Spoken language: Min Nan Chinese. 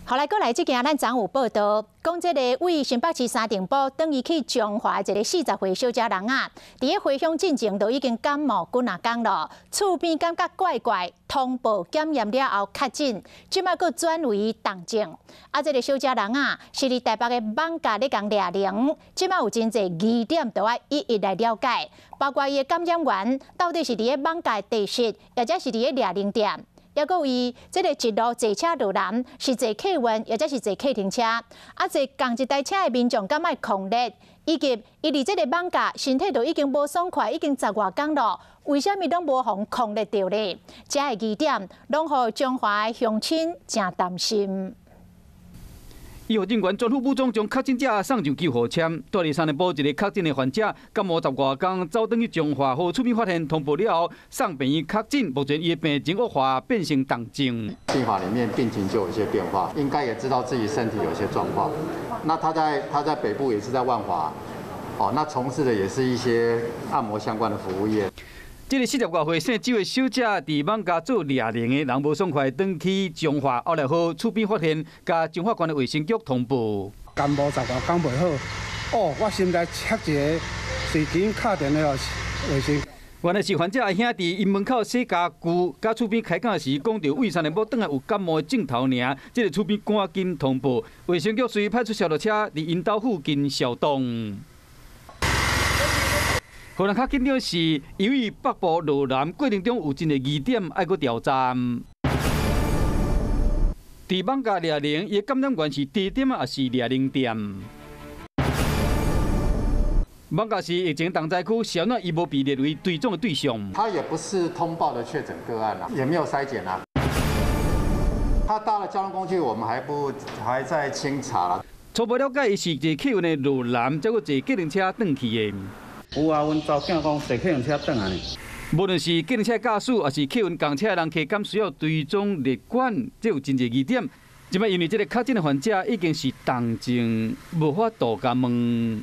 好來，閣來這件咱昨有報道，講這个位新北市三重埔轉伊去彰化一个40歲小姐人啊，佇咧回鄉進前就已經感冒幾若工咯，厝邊感覺怪怪，通報檢驗了後確診，這擺閣轉為重症。啊，這个小姐人啊，是佇台北的艋舺咧共掠靈，這擺有真濟疑點都愛一一來了解，包括伊的感染源到底是佇咧艋舺茶室，抑者是佇咧掠靈店。抑閣有伊這个一路坐車落南，是坐客運，抑者是坐計程車？啊，坐仝一台車的民眾敢愛焢熱？以及伊佇這个艋舺身體都已經無爽快，已經十外工咯，為啥物攏無予焢熱著咧？這个疑點攏予彰化的鄉親誠擔心。醫護人員全副武裝將確診者送上救護車，蹛佇三重埔一个確診的患者，感冒十外工，走轉去彰化，予厝邊發現通報了後，送病院確診，目前伊的病情惡化，變成重症。病房裡面病情就有一些變化，應該也知道自己身體有些狀況。那他在北部也是在萬華，哦，那從事的也是一些按摩相關的服務業。這个40外歲姓周的小姐，佇艋舺做掠靈的，人無爽快，轉去彰化，後來予厝邊發現，共彰化縣的衛生局通報。感冒十外工袂好，哦，我先來 check 一下，隨機敲電話衛生。原來是患者的兄弟，𪜶門口洗家具，佮厝邊開講時，講著位三重埔轉來有感冒的症頭爾，這个厝邊趕緊通報，衛生局隨派出消毒車佇𪜶兜附近消毒。予人較緊張是，由於北部落南過程中有真濟疑點愛閣調查。佇艋舺掠靈，伊的感染源是茶店抑是掠靈店？艋舺是疫情重災區，是按怎伊無被列為追蹤的對象？他也不是通報的確診個案啊，也沒有篩檢啊。他搭了交通工具，我們還不還在清查啦。初步了解，伊是坐客運的落南，才閣坐計程車轉去的。有啊，阮查某囝講坐客運車轉來。無論是計程車駕駛，抑是客運仝車的人客，敢需要追蹤列管，這有真濟疑點。這擺因為這个確診的患者已經是重症，無法度共問。